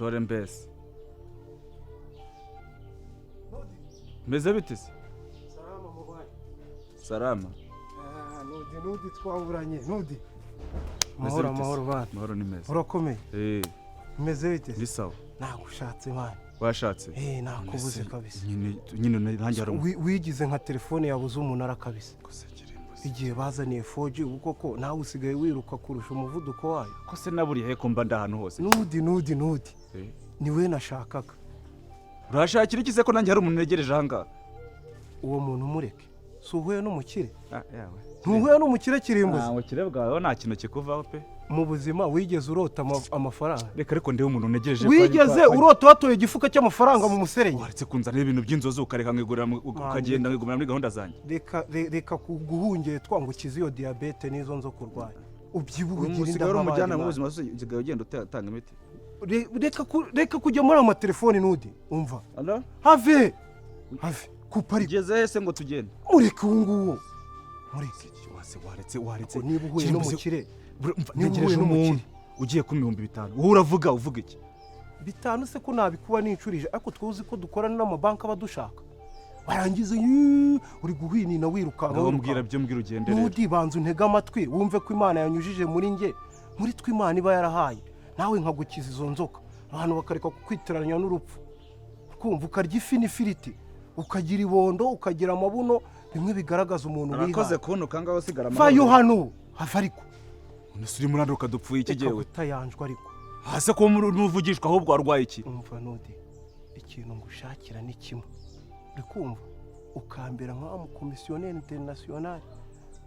Dore mbese meze bite se? Salama mubaye. Salama. Ah, Nudi, Nudi, twaburanye Nudi. Meze Amahoro. bite se? Amahoro bana. Amahoro ni meza. Urakomeye? Eh. Meze bite se? Ni sawa. Nagushatse mwana. Washatse? Eh, nakubuze None se, kabisa. Nyine nyine nanjye hari umuntu. Wigize nka telefone yabuze umunara kabisa. Ko se kirimbuzi? Igihe bazaniye 4G, ubu koko nawe usigaye wiruka kurusha umuvuduko wayo. Ko se naburiye he, ko mba ndi ahantu hose? Nudi, Nudi, Nudi. Eh. Niwe nashakaga. Urashakira iki se, ko nanjye hari umuntu negereje ahangaha? Uwo muntu mureke, si uhuye n'umukire? Ah, yawe. Ntuhuye n'umukire, kirimbuzi? Nta bukire bwawe, nta kintu kikuvaho pe. Mu buzima wigeze urota amafaranga? Reka ariko ndebe umuntu negereje. Wigeze urota watoye igifuka cy'amafaranga mu muserenye? Waretse kunzanira ibintu by'inzozi, ukareka nkigurira ukagenda nkigumira muri gahunda zanjye. Reka kuguhungetwa ngo ukize iyo diyabete n'izo nzo kurwanya, ubyibuhe ugire inda Usigaye uri nk'abandi umujyanama bana. w'ubuzima, usigaye ugenda utanga imiti. Reka kujya muri ayo matelefoni, Nudi, umva. Alo? Have, have, kupa ariko. Ugeze he se ngo tugende? Mureke uwo nguwo, mureke. Wase waretse. Ngo niba uhuye Kirimbuzi- n'umukire Umva, niba ntegereje uhuye umuntu n'umukire. ugiye ku 5000, wowe uravuga uvuga iki? 5 se ko nabikuba n'inshuro? Ariko twuzi ko dukorana n'amabanki aba dushaka, warangiza yuuu, uri guhwinina wirukanka. Ngaho mbwira. Wirukanka. Byo mbwira, ugende rero. Nudi, banza untege amatwi wumve ko Imana yanyujije muri nge, muri twe Imana iba yarahaye nawe nkagukiza izo nzoka, abantu bakareka kukwitiranya n'urupfu, kumva ukarya ifi n'ifiriti, ukagira ibondo, ukagira amabuno, bimwe bigaragaza umuntu Urakoze wihaye. kubona ukangaho usigara. Vayo hano, have ariko. None se urimo uranduka, dupfuye iki? Reka Jyewe gutayanjwa ariko. Hasi ko n'uvugishwa, ahubwo warwaye iki? Umva Nudi, ikintu ngushakira ni kimwe, uri kumva, ukambera nka wa mukomisiyoneri international,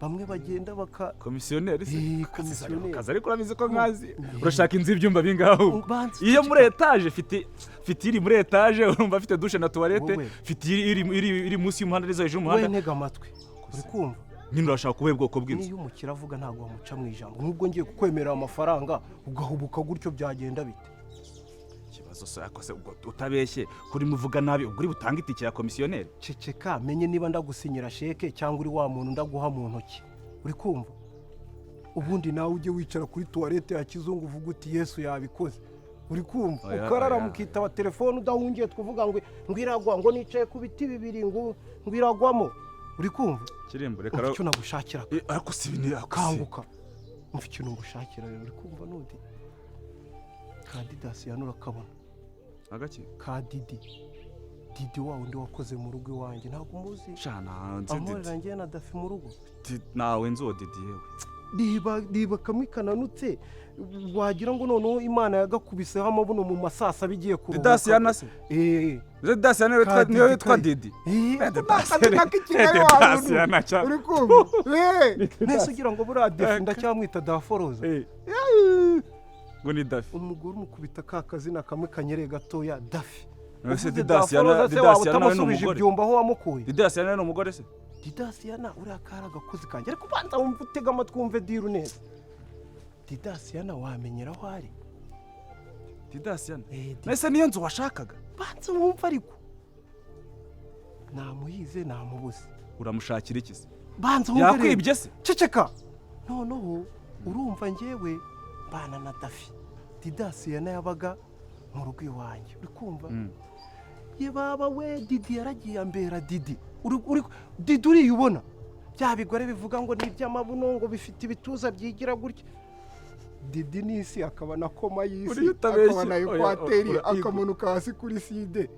bamwe bagenda baka Komisiyoneri se? Eh, komisiyoneri. Akazi ariko urabizi ko nkazi. Urashaka inzu y'ibyumba bingahe ahubwo? Banza Iyo muri etaje, mfite iri muri etaje, urumva afite douche na toilette. Wowe. Mfite iri munsi y'umuhanda n'izo hejuru Wowe y'umuhanda. ntega amatwi, uri kumva? Nyine urashaka ubuhe bwoko bw'inzu? Niyo umukire avuga ntabwo wamuca mu ijambo. Nk'ubwo ngiye kukwemerera amafaranga ugahubuka gutyo, byagenda bite? Ikibazo se ariko se, ubwo utabeshye kuri muvuga nabi, ubwo uri butange itike ya komisiyoneri? Ceceka menye niba ndagusinyira sheke cyangwa uri wa muntu ndaguha mu ntoki, uri kumva? Ubundi nawe ujye wicara kuri toilette ya kizungu uvuga uti: "Yesu yabikoze", uri kumva? Oya, Ukarara oya. mukitaba telefone udahungiye, tukuvuga ngo iragwa, ngo nicaye ku biti bibiri, ngo iragwamo, uri kumva? Kirimbo, reka. Umva icyo nagushakira. Eh, ariko si ibintu ariko si- Kanguka, umva ikintu ngushakira rero, uri kumva Nudi? Ka Didasiyani urakabona? Agaki? Ka Didi, Didi wa wundi wakoze mu rugo iwanjye, ntabwo umuzi? Shana nzi Didi. Ankorera njye na Dafi mu rugo. Nawe nzi uwo Didi yewe. Reba, reba kamwe kananutse, wagira ngo noneho Imana yagakubiseho amabuno mu masasa bigiye kuruhuka. Didasiyana se? Eh. Didasiyana Ka niwe Didi. witwa Didi? Eh. Eh, Akazina k'i Kigali wa muntu. Didasiyana cyane. Uri kumva? Eh, nese ugira ngo buriya Dafi ndacyamwita Daforoza? Eh, ngo ni Dafi. Umugore umukubita ka kazina kamwe kanyereye gatoya, Dafi. None se Uvuze Didasiyana Daforoza se, waba Didasiyana nawe ni utamusubije umugore? ibyumba aho wamukuye? Didasiyana ni umugore se? Didasiyana uriya kari agakozi kanjye, ariko ubanza wumve, utega amatwi wumve deal neza. Didasiyana wamenyera aho ari? Didasiyana? Eh, Nese niyo nzu washakaga? Banza wumve ariko, namuhize namubuze. Uramushakira iki se? Banza wumve rero. Yakwibye se? Ceceka. Noneho urumva, njyewe mbana na Dafi, Didasiyana yabaga mu rugo iwanjye, uri kumva? Ye baba we, Didi yaragiye ambera Didi. Didi uriya ubona bya bigore bivuga ngo ni iby'amabuno, ngo bifite ibituza byigira gutya, Didi ni isi, akaba na koma y'isi, Uriya utabeshye. akaba na Oya, ekwateri, akamanuka hasi kuri side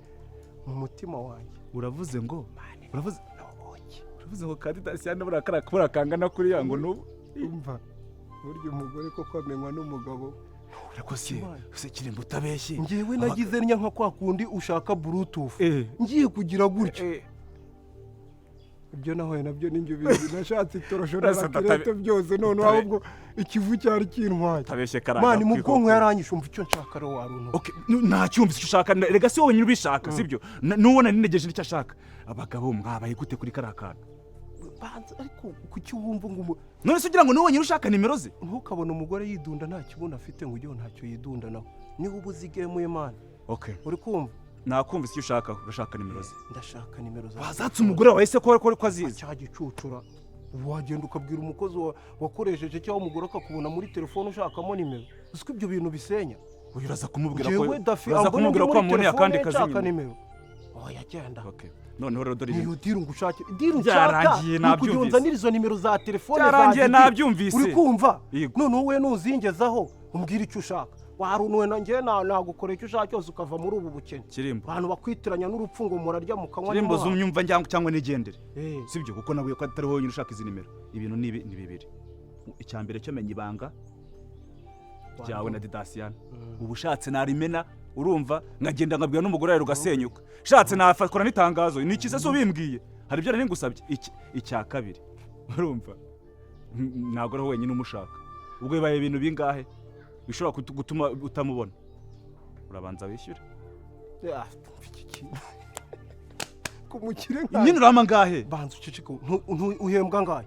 mu mutima wanjye. Uravuze ngo uravuze Nabonye. Uravuze ngo ka Didasiyana buriya kariya kangana kuriya ngo nubu? Umva, burya umugore koko amenywa n'umugabo. Ariko se Kirimbo, utabeshye? Ngewe nagize nya nka kwa kundi ushaka Bluetooth, Eh. ngiye kugira gutya, Eh. ibyo nahuye nabyo ninjye ubizi, nashatse itorosho na Urasa raclette byose, noneho ahubwo ikivu cyari kintwaye. Utabeshye karanga. Mani mu bwonko yaranyishe. Umva icyo nshaka rero, waruntu. Okay, ntacyumvise icyo ushaka. Rega si wowe wenyine ubishaka, sibyo? N'uwo nari ntegereje nicyo ashaka. Abagabo mwabaye gute kuri kariya kantu? Banza ariko, kuki wumva ngo None se ugira ngo niwe wenyine ushaka nimero ze? Ntukabone umugore yidunda nta kibuno afite ngo ujye ntacyo yidunda nawe, niba uba uzigemuye mani. Okay. Uri kumva? Nakumvise icyo ushaka, urashaka nimero ze. Ndashaka nimero za Wazatse umugore wawe se ko azizi? Cya gicucura, wagenda ukabwira umukozi wakoresheje cyangwa umugore akakubona muri telefone ushakamo nimero. Uzi ko ibyo bintu bisenya? Uyu uraza kumubwira ko Njyewe Dafi uraza ambone ndi kumubwira ko muri wamuboneye telefone akandi kazi nshaka nyine. nimero. Oya genda. Okay. Noneho rero dore Niyo ibintu. deal ngushakira, deal nshaka Byarangiye, ni ukugira nabyumvise. unzanire izo nimero za telefone za Byarangiye, Didi. nabyumvise. Uri kumva? Yego. Noneho wowe nuzingezaho umbwire icyo ushaka. Warunuwe na njyewe nagukora icyo ushaka cyose ukava muri ubu bukene. Kirimbo. Abantu bakwitiranya n'urupfu ngo murarya mu kanywa Kirimbo, ntimuhahe. zumyumva cyangwa nigendere. Eh. Sibyo, kuko nabuye ko atari wowe wenyine ushaka izi nimero. Ibintu ni ni bibiri. Icya mbere cyo, menya ibanga ryawe na Didasiyana. Ubu ushatse narimena, urumva, nkagenda nkabwira n'umugore wawe rugasenyuka. Shatse nafatwa n'itangazo. Ni iki se ubimbwiye? Hari ibyo nari ngusabye. Icya kabiri, urumva, ntabwo ari wowe wenyine umushaka. Ubwo bibaye ibintu bingahe bishobora gutuma utamubona? Urabanza wishyure. Ah, iki kintu. Ku mukire nkawe. Nyine urama angahe? Banza uceceke. Uhembwa angahe?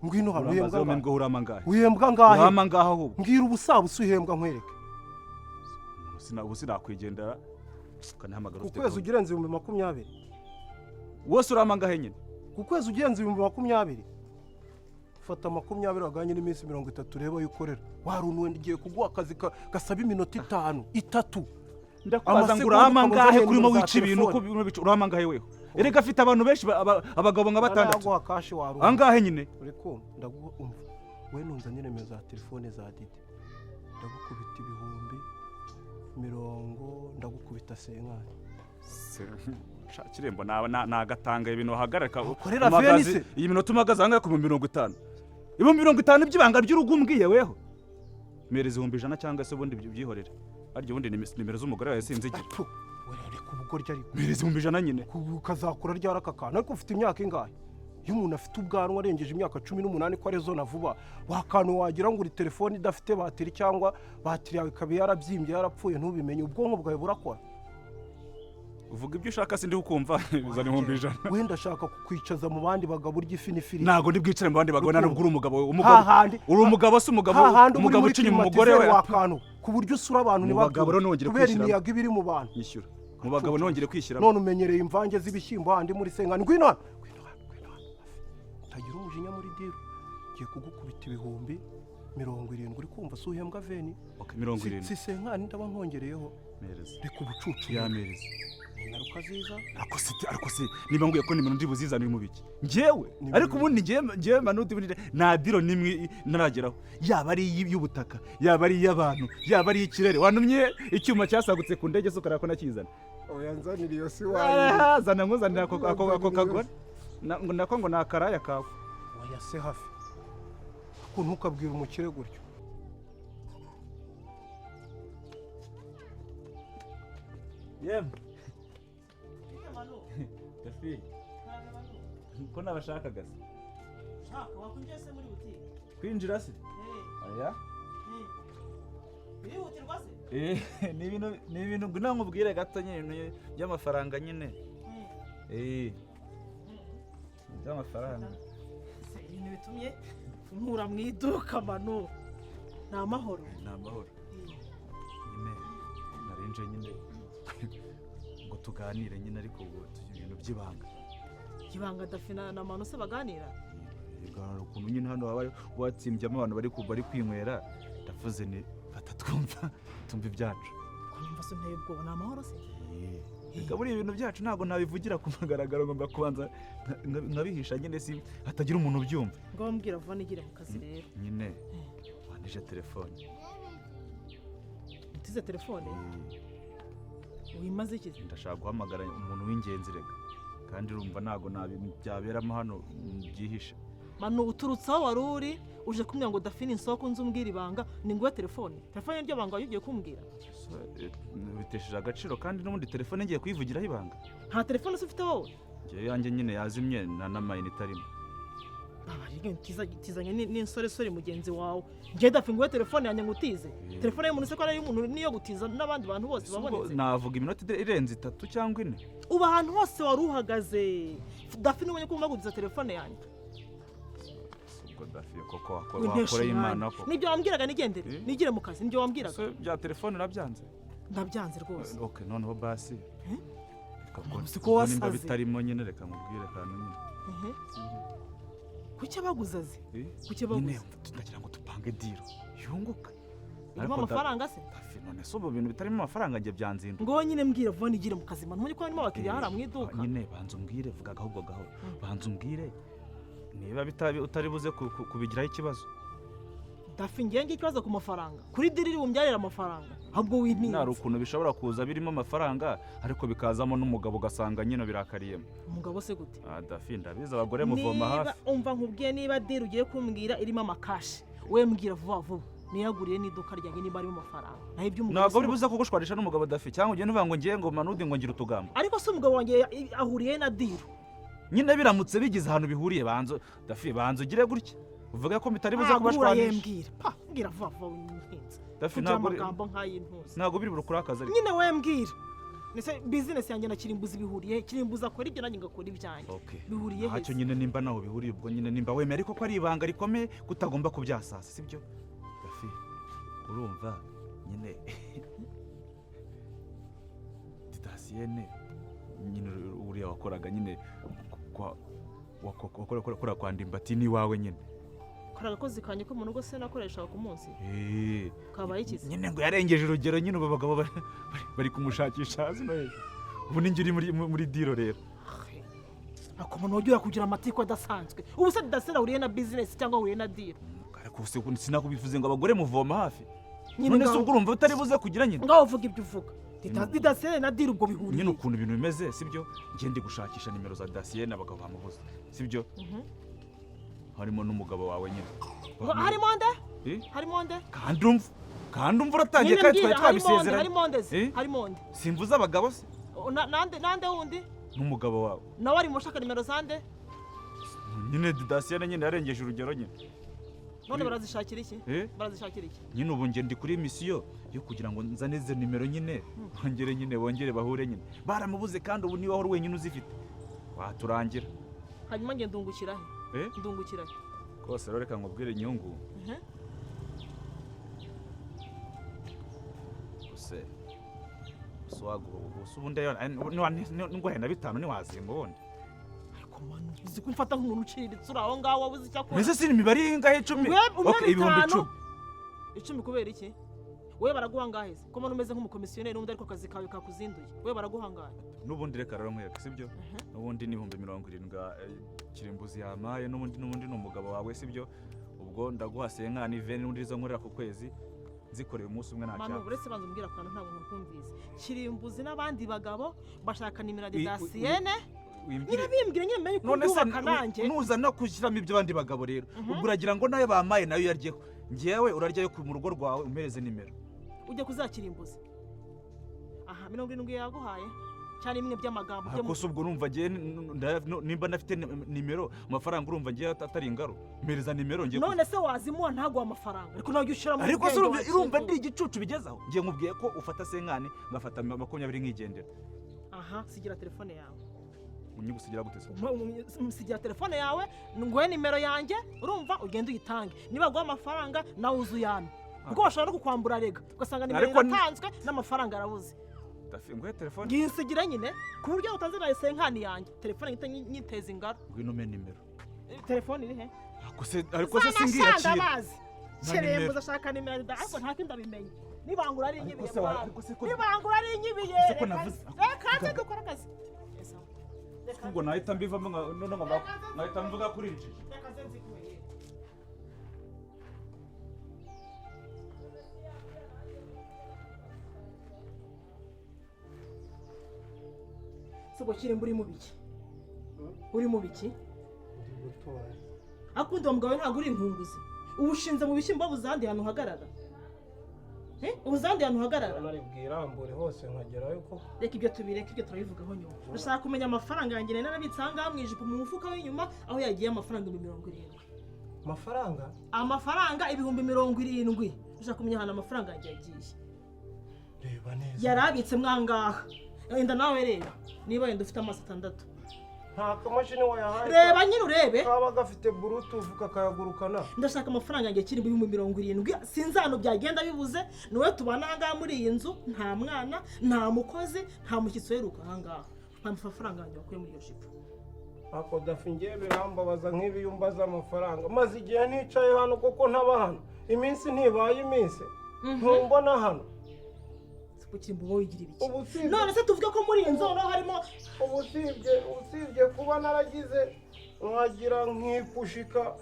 Ngwino hano, Urambaza uhembwa wowe angahe? mbwo urama angahe? Uhembwa angahe? Urama angahe ahubwo? Mbwira ubusabusa uhembwa nkwereke. Ubu sinakwigendera ukanahamagara Ku ufite kwezi gahunda. ugirenze 20,000. Wose urama angahe nyine? Ku kwezi ugenza 20,000. Fata 20 waganye n'iminsi 30, urebe ayo ukorera. Warunuwe, ngiye kuguha akazi gasaba iminota 5, 3. Ndakubaza ngo Amasegonda urama ukaba angahe uzanye kurimo nimero za wica ibintu, telefone. ko birimo bica? Urama angahe weho? Erega afite abantu benshi, abagabo nka batandatu. Ndaguha cash, warunuwe. Angahe nyine? Uri kumva? Ndaguha, umva, we nunzanire nimero za telefone za Didi, ndagukubita ibihumbi mirongo, ndagukubita cinquante. Kirembo, nagatanga ibintu wahagarika. Ukorera Umagazi- venise. Iyi minota umagaze ahangaha ku 50,000, 50,000 by'ibanga by'urugo umbwiye weho. Mpereza 100,000 cyangwa se ubundi byihorere. Harya ubundi nimero z'umugore wawe sinzigira. Apfu, we reka ubugoryi ariko. Mpereza 100,000 nyine. Ukazakura ryari aka kantu? Ariko ufite imyaka ingahe? Iyo umuntu afite ubwanwa arengeje imyaka 18, ko arizo na vuba wakantu, wagira ngo uri telefone idafite batiri, cyangwa batiri yawe ikaba yarabyimbye, yarapfuye, ntubimenye. Ubwonko bwawe burakora? Uvuga ibyo ushaka, sindi kukumva. Zana 100,000. Wenda ashaka kukwicaza mu bandi bagabo urya ifi n'ifiriti. Ntabwo ndi bwicare mu bandi bagabo, nta nubwo uri umugabo. Umugabo Hahandi uri umugabo se? Umugabo hahandi uba uri umugabo muri uca inyuma umugore we. climatiseur wakantu, ku buryo usura abantu Mu bagabo rero nongere kubera kwishyiramo. imiyaga iba iri mu bantu. Nyishyura. Mu bagabo nongere kwishyiramo. None umenyereye imvange z'ibishyimbo handi muri cinquante. Ngwino hano, ngwino hano, ngwino hano. Utagira umujinya muri deal, ngiye kugukubita 70,000. Uri kumva? Si uhembwa 20? Okay, 70. Si cinquante, ndaba nkongereyeho. Mpereza. Reka ubucucu. Yampereza. Ni ingaruka ziza. Ariko se niba nguye ko nimero ndi buzizanire mu biki njyewe? Nimero. Ariko ubundi njyewe manuti ubundi nta deal nimwe ntarageraho, yaba ari iy'ubutaka, yaba ari iy'abantu, yaba ari iy'ikirere. Wantumye icyuma cyasagutse ku ndege se ukareba ko nakizana? Oya, nzanira iyo si. Ah, zana nkuzanira ako kagore. Ngo nako ngo ni akaraya kawe. Oya se, hafi ko ntukabwire umukire gutyo. Yemwe Dafi, ko nabashakaga se? Shaka wakwinjiye se muri butike? Kwinjira se? Eh, Aya. eh. Birihutirwa se? Ni ibintu ngwino nkubwire gato nyine, ibintu by'amafaranga nyine. Eh. Eh, by'amafaranga. Se ibintu bitumye nkura mu iduka, Manu. Ni amahoro? Ni amahoro. Nyine narinje nyine ngo tuganire nyine, ariko ubwo ibintu by'ibanga. Ibanga Dafi na Manu se baganira? Ibiganiro ukuntu nyine hano haba watsimbyemo abantu bari kwinywera, ndavuze ni batatwumva, tumva ibyacu. Ko numva se unteye ubwoba, ni amahoro se? Reka, buriya ibintu byacu ntabwo nabivugira ku mugaragaro, ngomba kubanza nkabihisha nyine, si hatagira umuntu ubyumva. Ngo mbwira vuba nigire mu kazi rero. Nyine wandije telefone. Utize telefone? Wimaze iki? Ndashaka guhamagara umuntu w'ingenzi reka, kandi urumva ntabwo byaberamo hano byihishe. Manu, uturutse aho wari uri uje kumbwira ngo Dafi ni isoko nzu umbwira ibanga, ni nguhe telefone? Telefone niryo banga ugiye kumbwira? So, bitesheje agaciro, kandi n'ubundi telefone ngiye kuyivugiraho ibanga. Nta telefone se ufite wowe? Njyewe yanjye nyine yazimye, nta n'amayinite arimo. Tizanye n'insoresore mugenzi wawe. Njye Dafi nguhe telefone yanjye ngo utize telefone y'umuntu se, ko ari iy'umuntu niyo gutiza n'abandi bantu bose Ese ubwo babonetse? Navuga iminota irenze itatu cyangwa ine. Uba ahantu hose wari uhagaze, Dafi nubonye ko ugomba gutiza telefone yanjye. Ese ubwo Dafi koko Wintesha wakoreye umwanya. Imana koko. Nibyo wambwiraga? Nigendere. Eh? Nigire mu kazi, nibyo wambwiraga? Ese bya telefone urabyanze? Ndabyanze rwose. Okay, noneho basi Eh? reka ubwo Si ko ubwo nimba wasaze. bitarimo nyine, reka nkubwire kantu nyine. Ehe. Kuki abaguze azi? Eh? Kuki Nyine abaguze? ndagira ngo dupange deal yunguka. Irimo Ariko amafaranga se? Dafi, none se ubu bintu bitarimo amafaranga njye byanzinda. Ngo nyine mbwira vuba nigire mu kazi, manu ko harimo abakiriya hariya mu iduka. Nyine banza umbwire, vuga gahoro gahoro, banza umbwire niba utari buze kubigiraho ikibazo. Dafi, ngiye ikibazo ku mafaranga kuri deal iri bumbyarire amafaranga, ahubwo Nari wintinze. ukuntu bishobora kuza birimo amafaranga ariko bikazamo n'umugabo, ugasanga nyine birakariyemo. Umugabo se gute? Ah, Dafi, ndabizi abagore muvoma Niba hafi. umva nkubwiye, niba deal ugiye kumbwira irimo amacash, we mbwira vuba vuba niyaguriye n'iduka ryanjye niba harimo amafaranga, naho iby'umugabo Ntabwo si uri buze kugushwarisha n'umugabo, Dafi, cyangwa ugenda uvuga ngo ngiye ngo manudi ngo ngira utugambo. Ariko se umugabo wanjye ahuriye na deal? Nyine biramutse bigize ahantu bihuriye, banza Dafi, banza ugire gutya uvuge ko bitari buze Ntabwo uhura. kubashwanisha. Yembwira pa, mbwira vuba vuba, wintinze Dafi, kugira ntabwo amagambo nk'ay'intuzi. Ntabwo biri bukurakaza ariko. Nyine we mbwira, ndetse business yanjye na Kirimbuzi bihuriye? Kirimbuzi akora ibyo, nanjye ngakora ibyanjye. Okay. Bihuriye Ntacyo. heza. Nyine nimba naho bihuriye, ubwo nyine nimba wemeye ariko ko ari ibanga rikomeye ko utagomba kubyasasa, sibyo Dafi? Urumva nyine Didasiyene nyine uriya wakoraga nyine kwa wakora kwa Ndimbati ni iwawe nyine. Kora agakozi kanjye ko mu rugo se nakoreshaga ku munsi. Eh, Kabaye ikizi. Nyine ngo yarengeje urugero nyine, ubu abagabo bari kumushakisha hasi no hejuru. Ubu ni njye uri muri deal rero. Ako umuntu wajya kugira amatiku adasanzwe. Ubu se Didasiyene ahuriye na business cyangwa ahuriye na deal? Ariko sinakubivuze ngo abagore muvoma hafi. Nyine None se ngaho ubwo urumva utari buze kugira nyine ngaho uvuga ibyo uvuga. Didasiyene na deal ubwo bihuriye? Nyine ukuntu ibintu bimeze, sibyo, njye ndi gushakisha nimero za Dasiyene, abagabo bamubuze, sibyo? Harimo n'umugabo wawe nyine. Ngo harimo nde? Eh? Harimo nde? Kandi umva uratangiye. Nyine Kandi twari mbwira, harimo nde? twabisezeranye. Harimo nde se? Eh? Harimo nde? Simvuze abagabo se? O, nande wundi? N'umugabo wawe. Nawe ari mu ushaka nimero zande? Nyine Didasiyene nyine yarengeje urugero nyine. None barazishakira iki? Eh? Barazishakira iki? Nyine ubu njye ndi kuri mission yo kugira ngo nzane izo nimero nyine, bongere nyine bongere bahure nyine. Baramubuze, kandi ubu niba wari wenyine uzifite waturangira. Hanyuma njye ndungukira he? Eh? Ndungukira he? Rwose rero reka nkubwire inyungu. Gusa gusa waguha gusa ubundi nguhaye na bitanu ntiwazimba ubundi. Ariko manu, uzi ko umfata nk'umuntu uciriritse uri aho ngaho wabuze icyo akora. Mbese si imibare ingahe? 10? Umwe Okay, ibihumbi bitanu. 10. 10 kubera iki? Wowe baraguha angahe se? Ko mbona umeze nk'umukomisiyoneri n'undi, ariko akazi kawe kakuzinduye, wowe baraguha angahe? N'ubundi reka rero nkwereke, sibyo? N'ubundi ni 70,000 Kirimbuzi yamaye. N'ubundi ni umugabo wawe, sibyo? Ubwo ndaguha cinquante vingt, n'ubundi izo nkorera ku kwezi nzikoreye umunsi umwe nta Manu, cyapa. uretse banza umbwira akantu, ntabwo nkumvise. Kirimbuzi n'abandi bagabo bashaka nimero ya Wi- wi- Didasiyene? Wimbwire. Nyine bimbwire nyine menye uko None se mbyubaka nanjye. Nuza no gushyiramo iby'abandi bagabo rero, ubwo uragira ngo nayo bamaye nayo uyaryeho? Ngewe uraryayo mu rugo rwawe, umpereze nimero. Ujya kuzakirimbuzi aha 70 yaguhaye cyane imwe by'amagambo byo Ariko se ubwo urumva ngewe nimba ndafite nimero, amafaranga urumva ngewe atari ingaro? Mpereza nimero ngiye. None se wazimuha ntaguha amafaranga, ariko nawe ujya ushyiramo Ariko se ubwenge. urumva Wakimbuza. ndi igicucu bigezaho? Ngiye nkubwiye ko ufata cinquante, ngafata 20 nkigendera. Aha, sigira telefone yawe. Unyigusigira gute se? Sigira telefone yawe nguhe nimero yanjye, urumva, ugende uyitange. Niba baguha amafaranga nawe uze uyame, kuko bashobora no kukwambura rega, ugasanga nimero Ariko iratanzwe n'amafaranga arabuze. Dafi, nguhe telefone? Nginsigira nyine ku buryo utanze na cinquante yanjye, telefone ngihita nyiteza ingaro. Ngwino umpe nimero. Telefone iri he? Ariko se singira Zanashanda kintu bazi. Nta Kirembuza nimero. ashaka nimero, ariko nta kindi abimenye. Nibangura ari inyibiye mwana. Ariko se ko Nibangura ari inyibiye. Se ko navuze- Reka nze dukore akazi. Reka. Ubwo nahita mbivamo none nkahita mvuga kuri injiji. Reka nze nzikuye. Se ubwo Kirimba uri mu biki? Uri mu biki? Ndi gutora. Akundi wa mugabo, ntabwo uri inkunguzi. Ubu ushinze mu bishyimbo, buzandi ahantu uhagarara. Eh? Ubuzandi ahantu uhagarara. Nari bwirambure hose nkagerayo koko. Reka ibyo tubireke, ibyo turabivugaho nyuma. Ndashaka kumenya amafaranga yanjye nari narabitse aha ngaha mu ijipo, mu mufuka w'inyuma, aho yagiye, amafaranga 70,000. Amafaranga? Amafaranga 70,000. Ndashaka kumenya ahantu amafaranga yanjye yagiye. Reba neza. Yari abitse mwangaha. Wenda nawe reba niba wenda ufite amaso atandatu. Nta kamashini wayahaye? Reba nyine urebe. Kaba gafite bluetooth kakayagurukana. Ndashaka amafaranga yanjye akiri 70,000. Sinzi ahantu byagenda bibuze. Niwe tubana aha ngaha muri iyi nzu, nta mwana, nta mukozi, nta mushyitsi uheruka aha ngaha. Nta mafaranga yanjye wakuye muri iyo jipo. Ako Dafi, ngiye birambabaza nk'ibi iyo umbaza amafaranga, maze igihe nticaye hano kuko ntaba hano, iminsi ntibaye iminsi. Ntumbona hano? Kirimbo, wowe wigira ibiki? Ubu usibye None se tuvuge ko muri iyi nzu noneho harimo ubu usibye kuba naragize nkagira nkipushika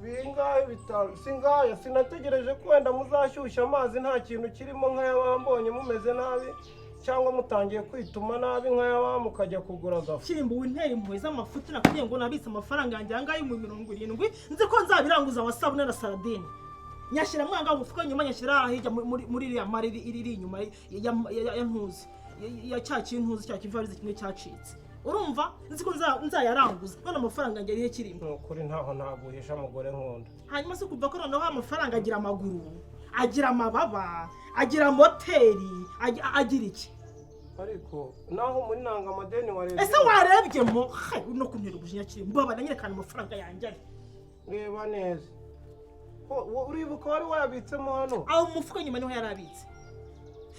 bingahe, bitanu singaya, sinategereje ko wenda muzashyushya amazi nta kintu kirimo nk'ayabambonye mumeze nabi cyangwa mutangiye kwituma nabi nk'ayaba mukajya kugura agafu. Kirimbo, wintera impuhwe z'amafuti. Nakubwiye ngo nabitse amafaranga yanjye ahangaha 70,000, nzi ko nzabiranguza amasabune na saradine, nyashyira mwanga mu mufuka, nyuma nyashyira hirya muri iriya mari iri inyuma ya ntuzi ya cya kintuzi, cya kivarize kimwe cyacitse. Urumva, nzi ko nzayaranguza. None amafaranga yanjye arihe, Kirimbo? Ni ukuri ntaho naguhisha, mugore nkunda. Hanyuma se kuva ko noneho amafaranga agira amaguru, agira amababa, agira moteri, agira iki? Ariko naho muri nanga amadeni warebye. Ese warebyemo? Hai, no kuntera umujinya, Kirimbo. Mbabara, nyerekana amafaranga yanjye ari. Reba neza. Uribuka wari wayabitsemo hano? Aho mu mufuka nyuma niho yari abitse.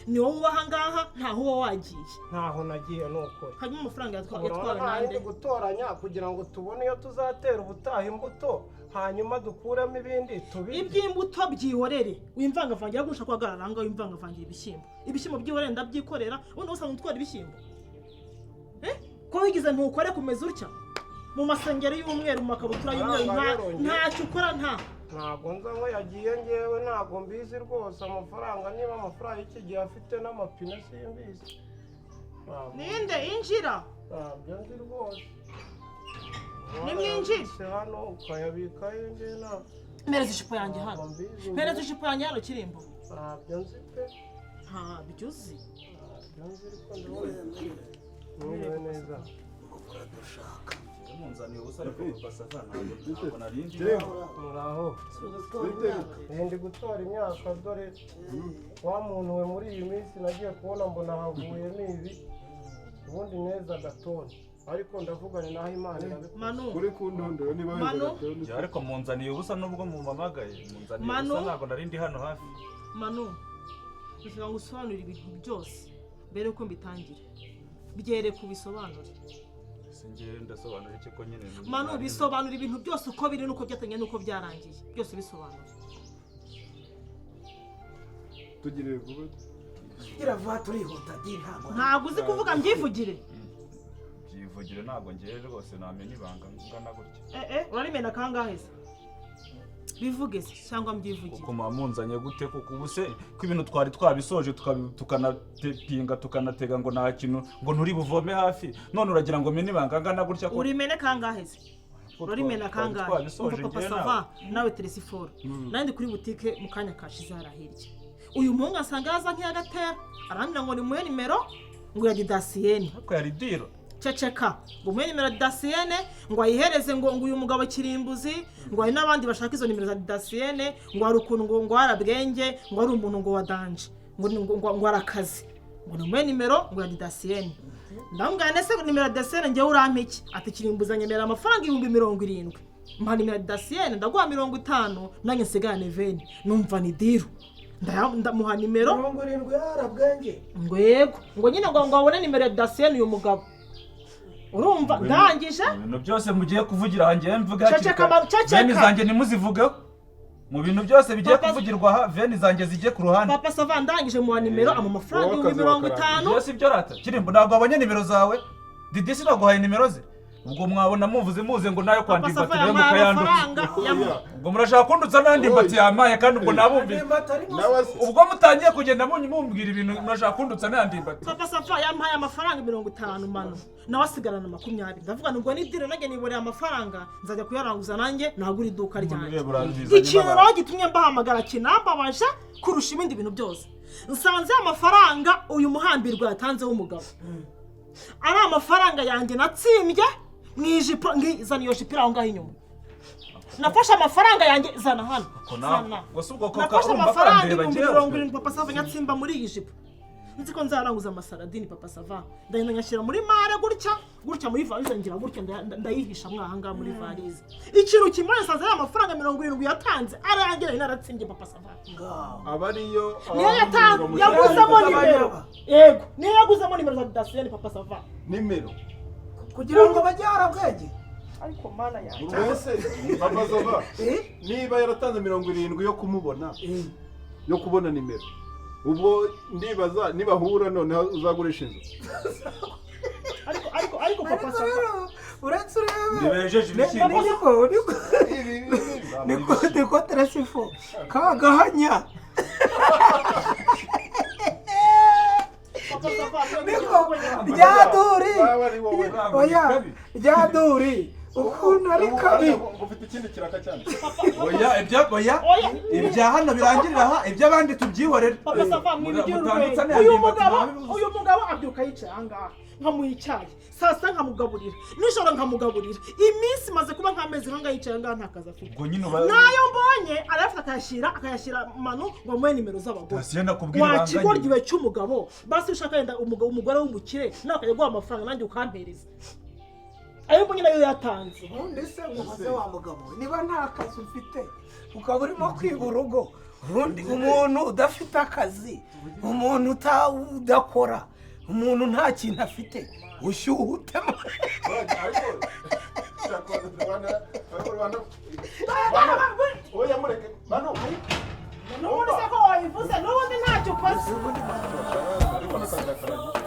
Ni wowe uba ahangaha, ntaho uba wagiye. Ntaho nagiye, ni ukuri. Hanyuma amafaranga Urabona yatwawe nta nande? yindi gutoranya kugira ngo tubone iyo tuzatera ubutaha imbuto, hanyuma dukuremo ibindi tubirye. Iby'imbuto byihorere, wimvangavangira gushaka guhagarara ahangaha wimvangavangira ibishyimbo. Ibishyimbo byihorere, ndabyikorera. Ubundi usanzwe utwara ibishyimbo. Eh? Ko wigize ntukore, kumeza utya mu masengeri y'umweru, mu makabutura y'umweru, ntacyo ukora, nta Ntabwo nzi aho yagiye ngewe, ntabwo mbizi rwose amafaranga, niba amafaranga y'iki gihe afite n'amapine simbizi. Ninde injira? Ntabyo nzi rwose. Nimwinjire. Warayabitse hano ukayabikayo, ngewe ntabwo Mpereza ijipo yanjye hano. Ntabwo mbizi. Mpereza ijipo yanjye hano, Kirimbo. Ntabyo nzi pe. Ntabyo uzi? Ntabyo nzi, ariko ndabona mwiriwe neza. Munzaniye ubusa, ariko basava ntabwo narindi. Muraho. Ndi gutora imyaka. Dore wa muntu we, muri iyi minsi nagiye kubona mbona havuyemo ibi, ubundi neza gatoni, ariko ndavuga ni naho Imana irabikora. Manu. Kuri ku ntunduro niba Manu. wenda gatoni. Njye ariko munzaniye ubusa nubwo mumamagaye, munzaniye Manu. ubusa, ntabwo narindi hano hafi. Manu, ndashaka ngo usobanure ibintu byose mbere yuko mbitangira. Byereka ubisobanure. Sinjye ndasobanura iki ko nyine Manu, bisobanura ibintu byose uko biri n'uko byatangiye n'uko byarangiye, byose bisobanura. Tugirire vuba. Gira vuba, turihuta di, ntabwo Ntabwo uzi kuvuga, mbyivugire. Byivugire, ntabwo ngewe rwose namenya ibanga ngana gutya. Eh eh, urarimena kangahe se? Bivuge se cyangwa mbyivugire? Kuko muba munzanye gute? Kuko ubu se ko ibintu twari twabisoje, tukanatepinga, tukanatega ngo nta kintu, ngo nturi buvome hafi, none uragira ngo mene ibanga ngana gutya ko Urimene kangahe se? Ko Urimena twari kangahe? twabisoje Umva, papa njyewe sava nawe. Nawe teresiforo, nanjye kuri butike mu kanya kashize hariya hirya, uyu muhungu asanga yaza nk'iyagatera, arambwira ngo nimuhe nimero ngo ya Didasiyeni. Ariko yari deal. Ceceka. Ngo umuhe nimero ya Didasiyene, ngo ayihereze ngo uyu mugabo Kirimbuzi, ngo hari n'abandi bashaka izo nimero za Didasiyene, ngo hari ukuntu ngo harabwenge, ngo ari umuntu ngo wa danger, ngo arakaze, ngo nimuhe nimero ngo ya Didasiyene. Ndamubwira, nese nimero ya Didasiyene ngewe urampa iki? Ati Kirimbuzi anyemerera amafaranga 70,000, mpa nimero ya Didasiyene ndaguha 50, nanjye nsigarane 20. Numva ni deal. Ndamuha nimero. 70 yarabwenge? Ngo yego, ngo nyine ngo abone nimero ya Didasiyene uyu mugabo. Urumva, ndangije Ibintu byose mugiye kuvugira aha ngewe mvuga hakiri Ceceka, kare. Manu, ceceka. Veni zanjye ntimuzivugeho mu bintu byose bigiye kuvugirwa aha, veni zanjye zijye ku ruhande. Papa Sava, ndangije muha nimero, ama amafaranga Wowe ibihumbi akazi mirongo wakaranga. itanu. Ibyo si byo rata Kirimbo, ntabwo wabonye nimero zawe. Didi sinaguhaye nimero ze? Ubwo mwabona muvuze muze ngo nayo Papa kwa Sava Ndimbati rero yampaye mukayandutsa. amafaranga Ubwo murashaka kundutsa n'andi Ndimbati yampaye, kandi ubwo nabumvise. Nawe se Ubwo mutangiye kugenda mumbwira ibintu, murashaka kundutsa n'andi Ndimbati. Papa Sava yampaye amafaranga 50, Manu nawe asigarana 20. Ndavuga nubwo ni deal, nanjye niboreye amafaranga, nzajya kuyaranguza, nanjye nagura iduka ryanjye. Ikintu rero gitumye mbahamagara kinambabaje kurusha ibindi bintu byose, nsanze amafaranga uyu muhambirwa yatanze w'umugabo ari amafaranga yanjye natsimbye mu ijipo. Zana iyo jipo iri aho ngaho inyuma. Nafashe amafaranga yanjye, zana hano. Zana. Gusa ubwo koko Nafashe urumva amafaranga kandeba ibihumbi njyewe. 70, Papa Sava, nyatsimba muri iyi jipo, nzi ko nzaranguza amasaradini. Papa Sava, ndagenda ngashyira muri mare gutya gutya, muri varize, ngira gutya ndayihisha mwaha ngaha muri varize. Ikintu kimwe, nsanze ari amafaranga 70 yatanze arangira nari naratsimbye, Papa Sava. Aba ariyo Niyo yatanze yaguzemo nimero, yego, niyo yaguzemo nimero za Didasiyeni, Papa Sava. Nimero Kugira ngo bajye harabwenge. Ariko Mana yanjye! Mbese Papa Sava, niba yaratanze 70 yo kumubona, Yo kubona nimero. Ubwo ndibaza nibahura noneho uzagurisha inzu. Ariko papa Ariko Sava, rero uretse urebe Ntibejeje ibishyimbo. Niko niko niko niko teresifo kagahanya. Papa Sava, Niko ryaduri. Waba ari wowe. Oya, ryaduri ukuntu ari kabi. Ufite ikindi kiraka cyane. Oya, ibya, oya. Oya. Ibya hano birangirira aha, iby'abandi tubyihorere. Papa Sava, mwibigira Mutanditse urwenya. neza, Uyu ndimbati mugabo, ntabivuze. uyu mugabo abyuka yicaye ahangaha, nkamuha icyayi saa sita, nkamugaburira nijoro, nkamugaburira. Iminsi imaze kuba nk'amezi nk'angahe yicaye ahangaha, nta kazi afite. Ubwo nyine uba Nayo mbonye arayafata akayashyira Manu ngo amuhe nimero z'abagore. Dasiye, nakubwira ibanga nyine. Wakigoryiwe cy'umugabo, basi ushaka yenda umugore w'umukire nawe akajya guha amafaranga, nanjye ukampereza ayo mbonye nayo yatanze. Ubundi se mubaze wa mugabo, niba nta kazi ufite ukaba urimo kwiba urugo, ubundi umuntu udafite akazi, umuntu udakora, umuntu nta kintu afite, ushyuha utema? Ariko Rwanda, oya, mureke Manu. N'ubundi se ko wabivuze, n'ubundi ntacyo ukoze. Ariko n'akazi karagiye.